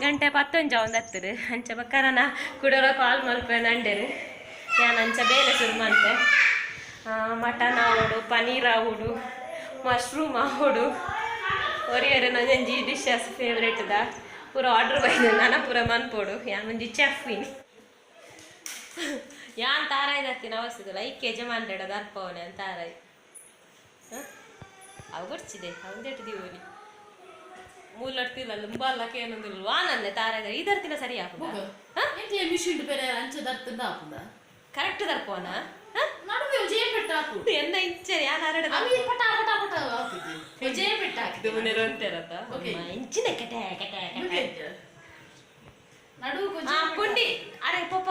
ಗಂಟೆ ಪತ್ತೊಂಜ ಒಂದು ಹತ್ತರು ಅಂಚ ಬಕ್ಕ ನನ್ನ ಕುಡೋರ ಕಾಲ್ ಮಲ್ಪೆ ನಂಡೇರು ಯಾನ್ ಅಂಚ ಬೇಲೆ ಶುರು ಮಂತೆ ಮಟನ್ ಆವಡು ಪನೀರ್ ಆವಡು ಮಶ್ರೂಮ್ ಆವಡು ಒರಿಯರು ನಂಜಿ ಡಿಶಸ್ ಫೇವ್ರೇಟ್ the ಪೂರ ಆರ್ಡರ್ ಬೈದ ನನ ಪೂರ ಮನ್ಪೋಡು ಯಾನ್ ಒಂಜಿ ಚೆಫ್ ಇನಿ ಯಾನ್ ತಾರಾಯ್ದತ್ತಿನ ಅವಸ್ಥಿಲ್ಲ ಐಕ್ ಯಜಮಾನ್ರೆಡ ದರ್ಪವನೆ ಅಂತ ತಾರಾಯ್. ಅವು ಬರ್ಚಿದೆ ಅವು ದಿವನಿ ಮೂಲಡ್ತಿಲ್ಲ ಲುಂಬಾಲಕ್ಕೆ ಏನೊಂದು ವಾನನ್ನೆ ತಾರ ಇದರ್ತಿನ ಸರಿ ಆಪುಂಡ. ಎಂಕ್ಲೆ ಮಿಷಿನ್ ಬೇರೆ ಅಂಚ ದರ್ತಂದ ಆಪುಂಡ. ಕರೆಕ್ಟ್ ದರ್ಪೋನ. ನಡುವೆ ಜೇ ಪೆಟ್ಟ ಹಾಕು. ಎನ್ನ ಇಂಚೆ ಯಾನ್ ಅರಡ. ಅವಿ ಪಟ ಪಟ ಪಟ ಹಾಕುದು ಜೇ ಪೆಟ್ಟ ಹಾಕಿದೆ. ಮುನೆರೊಂತೆರತ. Okay. ಇಂಚಿನ ಕೆಟೆ ಕೆಟೆ ಕೆಟೆ. ನಡುವು ಕೊಂಚ. ಆ ಪುಂಡಿ ಅರೆ ಪೊಪ್ಪ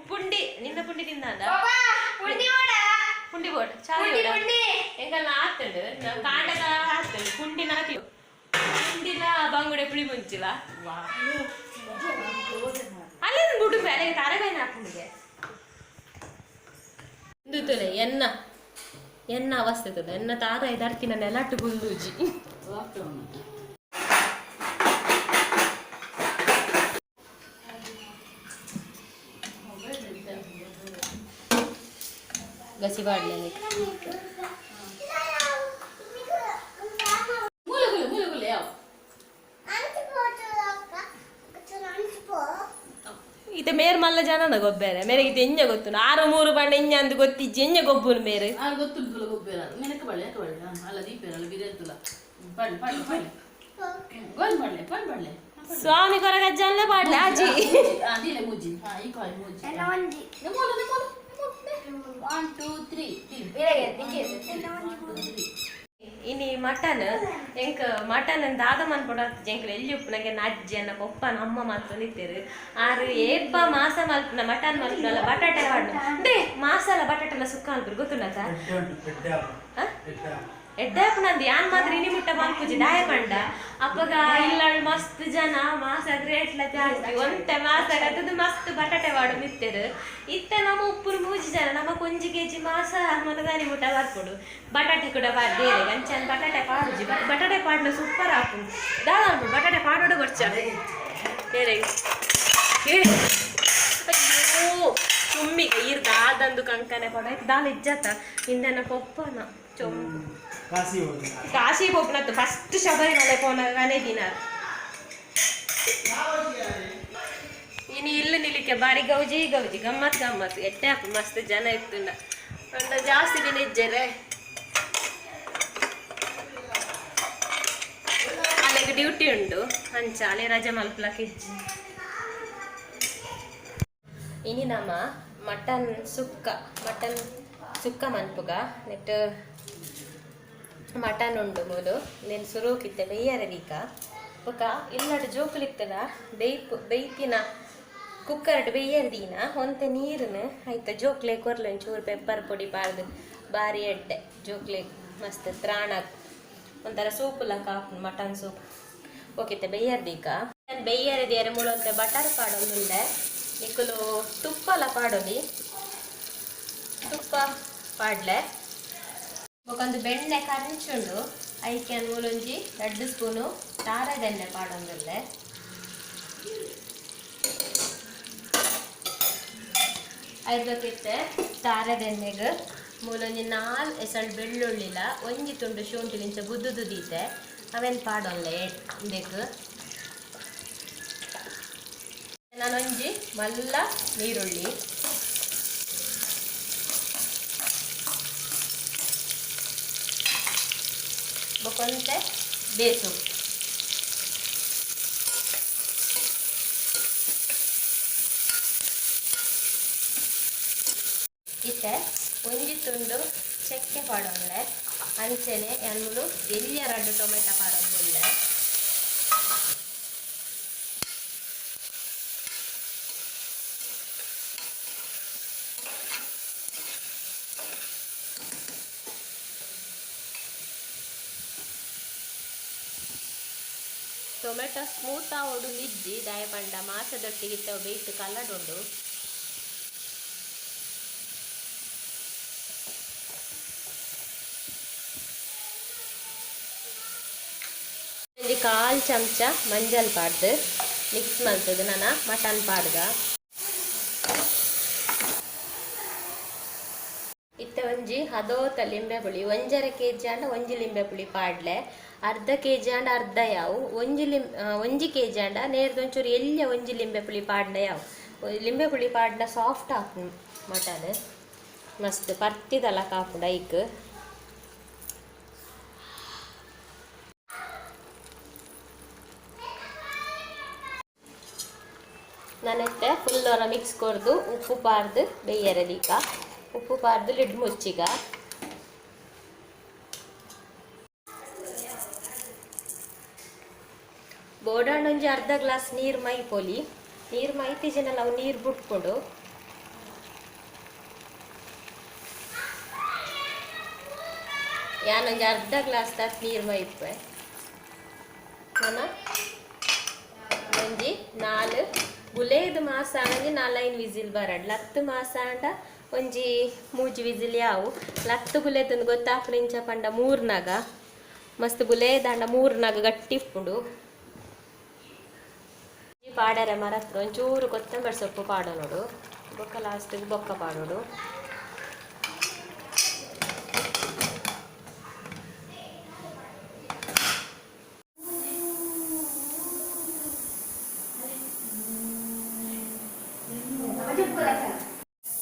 ಪುಂಡಿ ನಿನ್ನ ಪುಂಡಿ ತಿಂದಾಂದ. ಪುಂಡಿ ಬೋಡ. ಪುಂಡಿ ಬೋಡ ಚಾರಿ. ಪುಂಡಿ ಪುಂಡಿ. ಎಂಕಲ್ನ ಆತಂಡು ಕಾಂಡದ ಆತಂಡು ಪುಂಡಿನ ಹಾಕಿ ಪುಂಡಿನ ಬಂಗುಡೆ ಪುಳಿ ಮುಂಚಿಲ ಅಲ್ಲೇ ಬಿಡು ಬೇರೆ ತರಬೇನ ಪುಂಡಿಗೆ ತುಲೆ ಎನ್ನ ಎನ್ನ ಅವಸ್ಥೆ ತುಲೆ ಎನ್ನ ತಾರ ಇದರ್ತಿನ ನೆಲಟ್ಟು ಗುಂದೂಜಿ. ಗಸಿ ಬಾಡ್ಲೆ. ಮೂಲೆ ಗುಲೆ ಮೂಲೆ ಗುಲೆ ಯಾವ. ಇತ್ತೆ ಮೇರ್ ಮಲ್ಲ ಜನನ ಗೊಬ್ಬೇರೆ ಮೇರೆಗೆ ಇತ್ತೆ ಎಂಜ ಗೊತ್ತು ಆರು ಮೂರು ಬಂಡ ಎಂಜ ಅಂದು ಗೊತ್ತಿಜ್ಜಿ ಎಂಜ ಗೊಬ್ಬುನು ಮೇರೆ. ಆ ಗೊತ್ತುಂಟು ಗೊಬ್ಬರ ಮೆನಕ ಬಳ್ಳೆ ಯಾಕೆ ಬಳ್ಳೆ ಅಲ್ಲ ದೀಪೇರ ಅಲ್ಲ ಬಿರಿಯತ್ತುಲ ಪಡ್ಲೆ ಪಡ್ಲೆ ಪಡ್ಲೆ ಗೋಲ್ ಪಡ್ಲೆ ಪಡ್ ಪಡ್ಲೆ. ಸ್ವಾಮಿ ಕೊರಗಜ್ಜನ್ಲೆ ಪಾಡ್ಲೆ ಆಜಿ. ಆ ದೀಲೆ ಮೂಜಿ ಹಾ ಈ ಕಾಯಿ ಮೂಜಿ. ಒಂಜಿ. ನಿಮ್ಮೋಲು ನಿಮ್ಮೋಲು 1 2 3. ಇನಿ ಮಟನ್ ಎಂಕ್ ಮಟನ್ ದಾದ ಮನ್ಪೊಡ ಎಂಕ್ಲ ಎಲ್ಲಿ ಉಪ್ಪುನಗೆ ಅಜ್ಜಿ ಅನ್ನ ಪೊಪ್ಪನ ಅಮ್ಮ ಮಾತ್ರ ನಿತ್ತೇರು ಆರು ಏಪ ಮಾಸ ಮಲ್ಪುನ ಮಟನ್ ಮಲ್ಪುನಲ್ಲ ಬಟಾಟೆ ಪಾಡ್ನು they ಮಾಸಾಲ ಬಟಾಟೆಲ್ಲ ಸುಕ್ಕ ಅಲ್ಪುರು ಗೊತ್ತುಂಡತ. ಎಡ್ಡೆ ಹಾಪುನಂದು ಯಾನ್ ಮಾತ್ರ ಇನಿ ಮುಟ್ಟ ಮಲ್ಪುಜಿ ದಾಯ ಪಂಡ ಅಪ್ಪಗ ಇಲ್ಲಳ್ ಮಸ್ತ್ ಜನ ಮಾಸ ರೇಟ್ಲ ಜಾಸ್ತಿ ಒಂತೆ ಮಾಸ ಗತ್ತದು ಮಸ್ತ್ ಬಟಾಟೆ ವಾಡು ನಿತ್ತೇರು ಇತ್ತೆ ನಮ್ಮ ಉಪ್ಪುರು ಮೂಜಿ ಜನ ನಮ್ಮ ಒಂಜಿ ಕೆಜಿ ಮಾಸ ಮನದಾನಿ ಮುಟ್ಟ ಬರ್ಪುಡು ಬಟಾಟೆ ಕೂಡ ಬೇರೆ ಅಂಚನ್ ಬಟಾಟೆ ಪಾಡುಜಿ ಬಟಾಟೆ ಪಾಡ್ನ ಸೂಪರ್ ಆಪುಂಡು ದಾದ ಅನ್ಪುಡು ಬಟಾಟೆ ಪಾಡೋಡು ಬರ್ಚ ಬೇರೆ. ಅಯ್ಯೋ ತುಮ್ಮಿಗೆ ಈರ್ ದಾದಂದು ಕಂಕನೆ ಪಡ ದಾಲ ಇಜ್ಜತ್ತ ಇಂದನ ಪೊಪ್ಪನ ಚೊಂಬು. ಕಾಸಿ ಹೋಗಿ. ಕಾಶಿ ಪೋಪುನತ್ತು ಫಸ್ಟ್ ಶಬರಿಮಲೆ ಪೋನಾಗನೇ ದಿನ ಇನಿ ಇಲ್ಲಿ ನಿಲ್ಲಿಕ್ಕೆ ಬಾರಿ ಗೌಜಿ ಗೌಜಿ ಗಮ್ಮತ್ ಗಮ್ಮತ್ ಎಟ್ಟೆ ಹಾಕು ಮಸ್ತ್ ಜನ ಇತ್ತುಂಡ ಅಂಡ ಜಾಸ್ತಿ ದಿನ ಇಜ್ಜರೆ ಅಲ್ಲಿಗೆ ಡ್ಯೂಟಿ ಉಂಡು ಅಂಚ ಅಲೆ ರಜೆ ಮಲ್ಪಲಕ್ಕೆ ಇಜ್ಜಿ. ಇನಿ ನಮ್ಮ ಮಟನ್ ಸುಕ್ಕ ಮಟನ್ ಸುಕ್ಕ ಮನ್ಪುಗ ನೆಟ್ ಮಟನ್ ಉಂಡು ಮೂಲು ನೆನ್ ಸುರುಕಿತ್ತೆ ಬೇಯ್ಯರ ದೀಕ ಬೊಕ ಇಲ್ಲಡ್ ಜೋಕುಲಿತ್ತದ ಬೇಯ್ಪು ಬೇಯ್ತಿನ ಕುಕ್ಕರ್ಡ್ ಬೇಯ್ಯರ ದೀನ ಒಂತೆ ನೀರುನು ಐತ ಜೋಕ್ಲೆ ಕೊರ್ಲೆ ಒಂಚೂರು ಪೆಪ್ಪರ್ ಪೊಡಿ ಪಾಡ್ದು ಬಾರಿ ಎಡ್ಡೆ ಜೋಕ್ಲೆ ಮಸ್ತ್ ತ್ರಾಣ ಒಂಥರ ಸೂಪುಲ ಕಾಪುಂಡು ಮಟನ್ ಸೂಪ್. ಓಕೆ ಬೇಯ್ಯರ ದೀಕ ಬೇಯ್ಯರ ದಿಯರೆ ಮೂಲು ಒಂತೆ ಬಟರ್ ಪಾಡೊಂದುಂಡೆ ನಿಕುಲು ತುಪ್ಪಲ ಪಾಡೊಲಿ ತುಪ್ಪ ಪಾಡ್ಲೆ ಬೊಕೊಂದು ಬೆಣ್ಣೆ ಕರಿಂಚುಂಡು ಐಕೆ ಮೂಲೊಂಜಿ 2 ಸ್ಪೂನು ತಾರದೆಣ್ಣೆ ಪಾಡೊಂದುಲ್ಲೆ ಐದಕ್ಕಿತ್ತೆ ತಾರದೆಣ್ಣೆಗ್ ಮೂಲೊಂಜಿ 4 ಎಸಳ್ ಬೆಳ್ಳುಳ್ಳಿಲ ಒಂಜಿ ತುಂಡು ಶುಂಠಿ ಇಂಚ ಗುದ್ದುದು ದೀತೆ ಅವೆನ್ ಪಾಡೊನ್ಲೆ ಇಂದೆಕ್ ನಾನೊಂಜಿ ಮಲ್ಲ ನೀರುಳ್ಳಿ ಬೊಕೊಂತೆ ಬೇಸು ಇತ್ತೆ ಒಂಜಿ ತುಂಡು ಚಕ್ಕೆ ಪಾಡೊಂದೆ ಅಂಚನೆ ಯಾನ್ಮುಲು ಎಲ್ಯ ರಡ್ಡು ಟೊಮೆಟೊ ಪಾಡೊಂದುಲ್ಲೆ. ಟೊಮೆಟೊ ಸ್ಮೂತ್ ಆವೊಡು ಇಜ್ಜಿ ದಾಯ ಪಂಡ ಮಾಸದೊಟ್ಟಿಗೆ ಇತ್ತ ಬೇಯ್ತು ಕಲ್ಲಡುಂಡು. ಒಂಜಿ ಕಾಲ್ ಚಮಚ ಮಂಜಲ್ ಪಾಡ್ದು ಮಿಕ್ಸ್ ಮಲ್ತದು ನನ ಮಟನ್ ಪಾಡ್ಗ. ಇತ್ತೆ ಒಂಜಿ ಹದೋತ ಲಿಂಬೆ ಪುಳಿ 1.5 ಕೆಜಿ ಆಂಡ ಒಂಜಿ ಲಿಂಬೆ ಪುಳಿ ಪಾಡ್ಲೆ ಅರ್ಧ ಕೆಜಿ ಆಂಡ ಅರ್ಧ ಯಾವು ಒಂಜಿ ಲಿಂ ಒಂಜಿ ಕೆಜಿ ಆಂಡ ನೇರ್ದ ಒಂಚೂರು ಎಲ್ಯ ಒಂಜಿ ಲಿಂಬೆ ಪುಳಿ ಪಾಡ್ಲೆ ಯಾವು ಲಿಂಬೆ ಪುಳಿ ಪಾಡ್ಲ ಸಾಫ್ಟ್ ಆಪುಂಡು ಮಟನ್ ಮಸ್ತ್ ಪರ್ತಿದಲ ಕಾಪುಂಡು ಐಕ್. ನಾನೆತ್ತೆ ಫುಲ್ ಒರ ಮಿಕ್ಸ್ ಕೊರ್ದು ಉಪ್ಪು ಪಾರ್ದು ಬೇಯರೆ ದೀಕ ಉಪ್ಪು ಪಾರ್ದು ಲಿಡ್ ಮುಚ್ಚಿಗ. ಬೋಡಾಂಡ ಒಂಜಿ ಅರ್ಧ ಗ್ಲಾಸ್ ನೀರು ಮೈಪೊಲಿ. ನೀರು ಮೈತಿಜಿನಲ್ಲ ಅವು ನೀರು ಬಿಟ್ಕೊಂಡು ಯಾನೊಂಜಿ ಅರ್ಧ ಗ್ಲಾಸ್ ದಾತ್ ನೀರು ಮೈಪೆ. ನನ್ನ ಒಂಜಿ 4 ಗುಲೇದು ಮಾಸ ಒಂಜಿ 4-5 ವಿಸಿಲ್ ಬರಡ್. ಲತ್ತು ಮಾಸ ಅಂಡ ಒಂಜಿ 3 ವಿಸಿಲ್ ಯಾವು. ಲತ್ತು ಗುಲೇತಂದು ಗೊತ್ತಾಪುನ ಇಂಚ ಪಂಡ ಮೂರ್ನಾಗ ಮಸ್ತ್ ಗುಲೇದಾಂಡ ಮೂರ್ನಾಗ ಗಟ್ಟಿ ಇಪ್ಪುಂಡು. ಪಾಡರೆ ಮರತ್ರ ಒಂಚೂರು ಕೊತ್ತಂಬರಿ ಸೊಪ್ಪು ಪಾಡೋ ನೋಡು. ಬೊಕ್ಕ ಲಾಸ್ಟಿಗೆ ಬೊಕ್ಕ ಪಾಡೋಡು.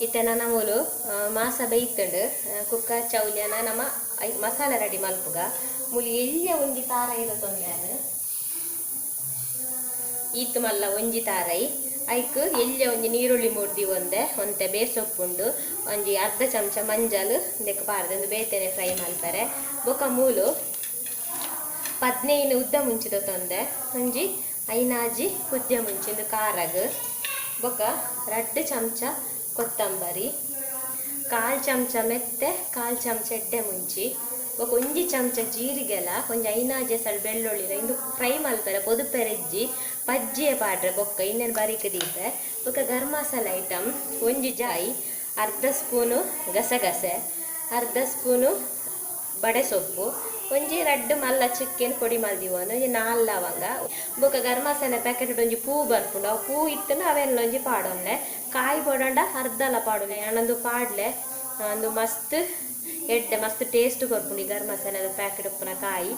ಇತ್ತೆ ನನ ಮೂಲು ಮಾಸ ಬೇಯ್ತುಂಡು. ಕುಕ್ಕ ಚೌಲ್ಯನ ನಮ್ಮ ಮಸಾಲೆ ರೆಡಿ ಮಲ್ಪುಗ. ಮೂಲು ಎಲ್ಯ ಒಂಜಿ ತಾರೈ ತೊಂದರೆ ಈತ್ ಮಲ್ಲ ಒಂಜಿ ತಾರೈ ಐಕ್ ಎಲ್ಯ ಒಂಜಿ ನೀರುಳ್ಳಿ ಮುರ್ದಿ ಒಂದೆ ಒಂತೆ ಬೇಸೊಪ್ಪುಂಡು ಒಂಜಿ ಅರ್ಧ ಚಮಚ ಮಂಜಲ್ ಇಂದೆಕ್ ಪಾರ್ದು ಒಂದು ಬೇತೆನೆ ಫ್ರೈ ಮಲ್ಪರೆ. ಬೊಕ ಮೂಲು 15 ಉದ್ದ ಮುಂಚಿದ ತೊಂದೆ ಒಂಜಿ ಐನಾಜಿ ಕುದ್ಯ ಮುಂಚಿಂದು ಕಾರಗ್. ಬೊಕ 2 ಚಮಚ ಕೊತ್ತಂಬರಿ, 1/4 ಚಮಚ ಮೆತ್ತೆ, 1/4 ಚಮಚ ಎಡ್ಡೆ ಮುಂಚಿ, ಬೊಕ ಒಂಜಿ ಚಮಚ ಜೀರಿಗೆಲ, ಒಂಜಿ ಐನಾಜಿ ಸಲ ಬೆಳ್ಳುಳ್ಳಿಲ ಇಂದು ಫ್ರೈ ಮಲ್ಪರೆ ಪೊದುಪೆರೆಜ್ಜಿ ಪಜ್ಜಿಯ ಪಾಡ್ರೆ ಬೊಕ್ಕ ಇನ್ನೇನು ಬರೀಕ್ ದೀಪೆ. ಬೊಕ ಗರಂ ಮಸಾಲ ಐಟಮ್ ಒಂಜಿ ಜಾಯಿ, ಅರ್ಧ ಸ್ಪೂನು ಗಸಗಸೆ, ಅರ್ಧ ಸ್ಪೂನು ಬಡೆ ಸೊಪ್ಪು, ಒಂಜಿ 2 ಮಲ್ಲ ಚಿಕ್ಕೇನು ಪೊಡಿ ಮಲ್ದಿವ ಒಂಜಿ 4 ಲವಂಗ. ಬೊಕ ಗರಂ ಮಸಾಲೆ ಪ್ಯಾಕೆಟ್ ಒಂಜಿ ಪೂ ಬರ್ಪುಂಡು ಅವು ಪೂ ಇತ್ತಂಡ ಅವೆಲ್ಲ ಒಂಜಿ ಪಾಡೊನ್ಲೆ. ಕಾಯಿ ಪೊಡಂಡ ಅರ್ಧಲ ಪಾಡೊನ್ಲೆ ಅಣ್ಣಂದು ಪಾಡ್ಲೆ ಒಂದು ಮಸ್ತ್ ಎಡ್ಡೆ ಮಸ್ತ್ ಟೇಸ್ಟ್ ಕೊರ್ಪುಂಡು ಈ ಗರಂ ಮಸಾಲೆದ ಪ್ಯಾಕೆಟ್ ಉಪ್ಪುನ ಕಾಯಿ.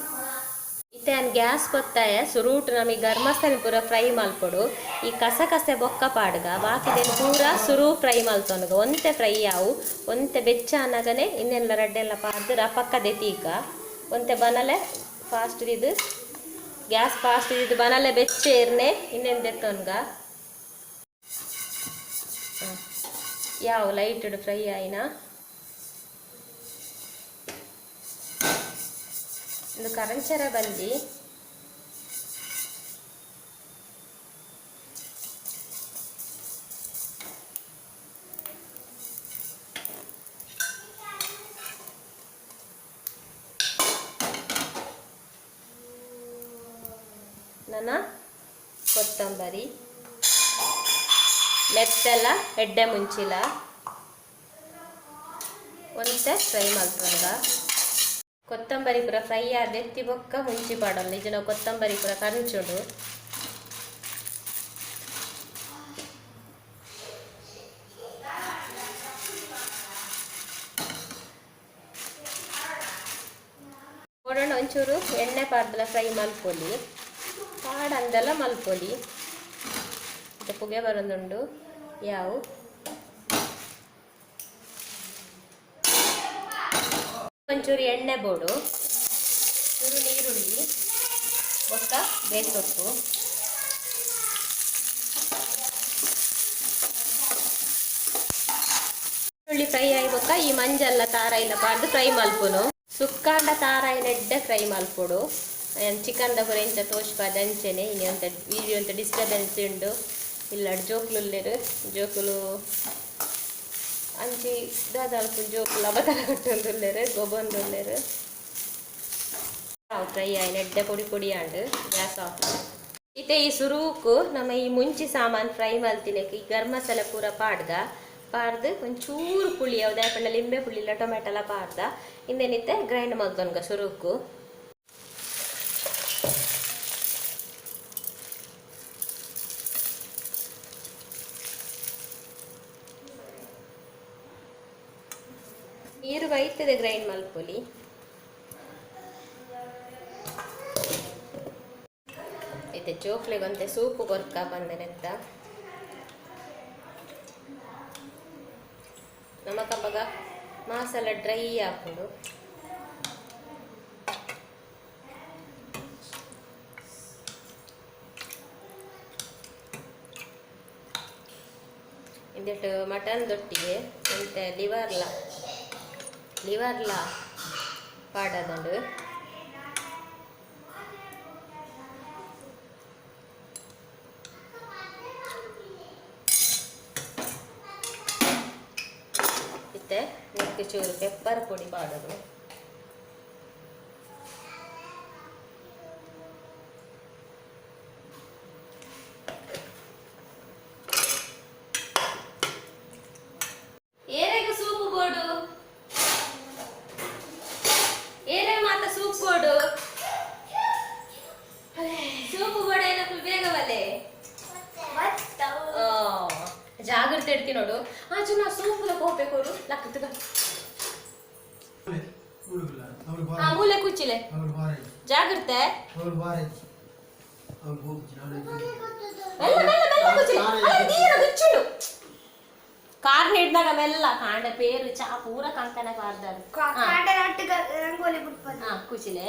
ಇತ್ತೆ ಅನ್ ಗ್ಯಾಸ್ ಕೊತ್ತಾಯ ಸುರೂಟ್ ನಮಗೆ ಗರಂ ಮಸಾಲೆ ಪೂರ ಫ್ರೈ ಮಲ್ಪೊಡು. ಈ ಕಸಕಸೆ ಬೊಕ್ಕ ಪಾಡ್ಗ ಬಾಕಿದೇನು ಪೂರ ಸುರು ಫ್ರೈ ಮಲ್ತೊನಗ ಒಂತೆ ಫ್ರೈ ಆವು ಒಂತೆ ಬೆಚ್ಚ ಅನ್ನಗನೆ ಇನ್ನೆಲ್ಲ ರಡ್ಡೆಲ್ಲ ಪಾಡ್ದು ರಪಕ್ಕದೆ ತೀಕ ಒಂತೆ ಬನಲೆ ಫಾಸ್ಟ್ ಇದು ಗ್ಯಾಸ್ ಫಾಸ್ಟ್ ಇದು ಬನಲೆ ಬೆಚ್ಚ ಏರ್ನೆ ಇನ್ನೇನು ದೆತ್ತೊನ್ಗ ಯಾವ ಲೈಟ್ ಫ್ರೈ ಆಯಿನ. ಒಂದು ಕರಂಚರ ಬಲ್ಲಿ ನನ್ನ ಕೊತ್ತಂಬರಿ ಮೆತ್ತೆಲ್ಲ ಎಡ್ಡೆ ಮುಂಚಿಲ ಒಂತೆ ಫ್ರೈ ಮಲ್ಪೊನ್ಗ. ಕೊತ್ತಂಬರಿ ಪೂರ ಫ್ರೈ ಆದೆತ್ತಿ ಬೊಕ್ಕ ಮುಂಚಿ ಪಾಡೊಲ್ಲ ನಿಜ ನಾವು ಕೊತ್ತಂಬರಿ ಪೂರ ಕರಂಚುಂಡು. ಒಡೋಣ ಒಂಚೂರು ಎಣ್ಣೆ ಪಾಡ್ದಲ ಫ್ರೈ ಮಲ್ಪೊಲಿ ಪಾಡಂದೆಲ್ಲ ಮಲ್ಪೊಲಿ. ಮತ್ತೆ ಪುಗೆ ಬರೋದುಂಡು ಯಾವು. ಒಂಚೂರು ಎಣ್ಣೆ ಬೋಡು, ಚೂರು ನೀರುಳ್ಳಿ, ಬೊಕ್ಕ ಬೇಸೊಪ್ಪು, ಈರುಳ್ಳಿ ಫ್ರೈ ಆಯಿ ಬೊಕ್ಕ ಈ ಮಂಜಲ್ಲ ತಾರಾಯಿನ ಪಾಡ್ದು ಫ್ರೈ ಮಲ್ಪುನು. ಸುಕ್ಕಾಂಡ ತಾರಾಯಿನ ಎಡ್ಡೆ ಫ್ರೈ ಮಲ್ಪೊಡು. ಚಿಕನ್ದ ಪೂರ ಇಂಚ ತೋಷ್ಪಾದ ಅಂಚೆನೆ ಇನಿ ಅಂತ ವೀಡಿಯೋ ಅಂತ ಡಿಸ್ಟರ್ಬೆನ್ಸ್ ಉಂಡು. ಇಲ್ಲ ಜೋಕುಲು ಉಲ್ಲೆರ್ ಜೋಕುಲು ಅಂಚಿ ದಾದಾಲ್ಪು ಜೋಕುಲು ಅಬತರ ಕಟ್ಟೊಂದುಲ್ಲೆರ್ ಗೊಬ್ಬೊಂದುಲ್ಲೆರ್. ಫ್ರೈ ಆಯ್ನ ಎಡ್ಡೆ ಪೊಡಿ ಪೊಡಿ ಆಂಡ್ ಗ್ಯಾಸ್ ಆಫ್. ಇತ್ತೆ ಈ ಸುರೂಕು ನಮ್ಮ ಈ ಮುಂಚಿ ಸಾಮಾನು ಫ್ರೈ ಮಲ್ತಿನಕ್ಕೆ ಈ ಗರಂ ಮಸಾಲೆ ಪೂರ ಪಾಡ್ದ ಪಾಡ್ದು ಒಂಚೂರು ಪುಳಿ ಯಾವ್ದು ಯಾಕಂದ್ರೆ ಲಿಂಬೆ ಪುಳಿ ಇಲ್ಲ ಟೊಮೆಟೊ ಎಲ್ಲ ಪಾಡ್ದ ಇಂದೇನಿತ್ತೆ ಗ್ರೈಂಡ್ ಮಲ್ತೊನ್ಗ ಸುರೂಕು. ನೀರು ಬೈತದೆ ಗ್ರೈಂಡ್ ಮಲ್ಪೊಲಿ. ಇತ್ತೆ ಜೋಕ್ಲೆಗೊಂತೆ ಸೂಪು ಕೊರ್ಕ ಬಂದೆನೆತ್ತ ನಮ್ಮ ಕಬ್ಬಗ ಮಾಸೆಲ್ಲ ಡ್ರೈ ಆಪುಂಡು. ಇಂದೆಟ್ ಮಟನ್ ದೊಟ್ಟಿಗೆ ಒಂತೆ ಲಿವರ್ಲ ಲಿವರ್ಲ ಪಾಡದುಂಡು. ಇತ್ತೆ ನೆಕ್ಕ್ ಚೂರು ಪೆಪ್ಪರ್ ಪೊಡಿ ಪಾಡೋಡು. ಏರೆಗ್ ಸೂಪು ಬೋಡು? ಏರೆಗ್ ಮಾತ ಸೂಪ್ ಬೋಡು? ಸೂಪು ಬೋಡ ಏನಕ್ಕೂ ಬೇಗ ಬಲ್ಲೆ. ಆ, ಜಾಗ್ರತೆ ಇಡ್ತಿ ನೋಡು. ಆಚು ನಾ ಸೂಪ್ ಹೋಗ್ಬೇಕು. ಲಕ್ಕುತ್ತಗ. ಆ ಮೂಲೆ ಕೂಚಿಲೆ, ಜಾಗ್ರತೆ. ಮೆಲ್ಲ ಮೆಲ್ಲ ಮೆಲ್ಲ ಕೂಚಿಲೆ. ಅಲ್ಲ, ನೀರ ಗುಚ್ಚುಂಡು ಕಾರ್ ಹಿಡ್ದಾಗ ಮೆಲ್ಲ. ಕಾಂಡ ಪೇರು ಚಾ ಪೂರ ಕಂಕನ ಕಾರ್ದಾರು. ರಂಗೋಲಿ ಬಿಡ್ಬೋದು. ಹಾ, ಕೂಚಿಲೆ.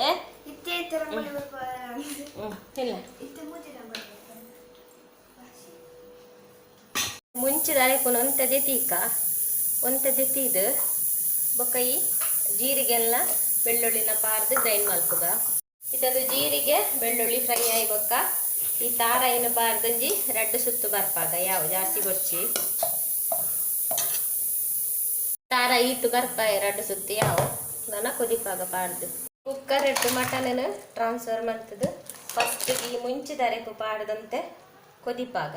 ಇತ್ತೆ ಇತ್ತೆ ರಂಗೋಲಿ ಬಿಡ್ಬೋದು. ತಿನ್ಲ. ಇತ್ತೆ ಮೂತಿ ರಂಗೋಲಿ ಬಿಡ್ಬೋದು. ಮುಂಚಿದ ಒಂತದೆ ತೀಕ ಒಂತದೆ ತೀದು ಬೊಕ್ಕ ಈ ಜೀರಿಗೆಲ್ಲ ಬೆಳ್ಳುಳ್ಳಿನ ಪಾರ್ದು ಗ್ರೈಂಡ್ ಮಲ್ಪುಗ. ಇದೊಂದು ಜೀರಿಗೆ ಬೆಳ್ಳುಳ್ಳಿ ಫ್ರೈ ಆಯಿ ಬೊಕ್ಕ ಈ ತಾರಾಯಿನ ಪಾರ್ದಂಜಿ ರಡ್ಡು ಸುತ್ತು ಬರ್ಪಾಗ. ಯಾವ ಜಾಸ್ತಿ ಬೊರ್ಚಿ, ತಾರ ಈತು ಬರ್ಪಾಯ. ರಡ್ಡು ಸುತ್ತು ಯಾವ, ನನ ಕೊದಿಪಾಗ ಪಾರ್ದು ಕುಕ್ಕರ್ ಇಟ್ಟು ಮಟನ್ ಟ್ರಾನ್ಸ್ಫರ್ ಮಾಡ್ತದೆ. ಫಸ್ಟ್ ಈ ಮುಂಚಿದರೆಪು ಪಾಡ್ದಂತೆ ಕೊದಿಪಾಗ.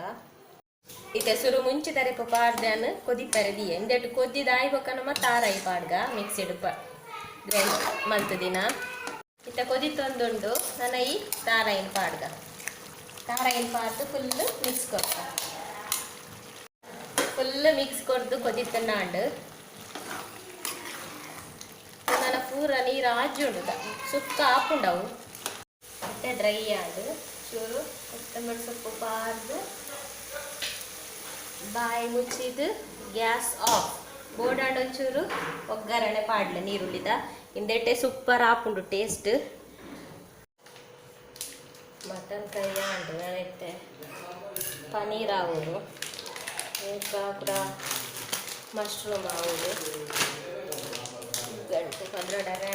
ಇತ್ತೆ ಸುರು ಮುಂಚಿದರೆಪು ಪಾಡ್ದಾನ ಕೊದಿಪರೆ ದಿಯ. ಇಂದೆಟ್ ಕೊದ್ದಿದ ಆಯಿ ಬೊಕ್ಕ ನಮ್ಮ ತಾರಾಯಿ ಪಾಡ್ಗ, ಮಿಕ್ಸಿಡ್ ಪ ಗ್ರೈಂಡ್ ಮಲ್ತದಿನ. ಇತ್ತ ಕೊದಿತ್ತೊಂದುಂಡು, ನನ್ನ ಈ ತಾರಾಯಿನ ಪಾಡ್ಗ. ತಾರಾಯಿನ ಪಾಡ್ದು ಫುಲ್ ಮಿಕ್ಸ್ ಕೊರ್ತ. ಫುಲ್ ಮಿಕ್ಸ್ ಕೊರ್ದು ಕೊದಿತ್ತನ್ನಾಂಡು. ನನ್ನ ಪೂರ ನೀರು ಆಜಿ ಉಂಡು, ಸುಕ್ಕ ಆಪುಂಡವು. ಮತ್ತೆ ಡ್ರೈ ಆಡು ಚೂರು ಕೊತ್ತಂಬರಿ ಸೊಪ್ಪು ಪಾರ್ದು ಬಾಯಿ ಮುಚ್ಚಿದ್ದು ಗ್ಯಾಸ್ ಆಫ್. ಬೋಡಾಂಡ ಒಂಚೂರು ಒಗ್ಗರಣೆ ಪಾಡ್ಲೆ ನೀರುಳ್ಳಿದ. ಇಂದೆಟೆ ಸೂಪರ್ ಆಪುಂಡು ಟೇಸ್ಟ್. ಮಟನ್ ಕೈ ಆಂಡು. ನಾನೈತೆ ಪನೀರ್ ಆವೊಡು, ಕೂಡ ಮಶ್ರೂಮ್ ಆವೊಡು. ಗಂಟೆ 12.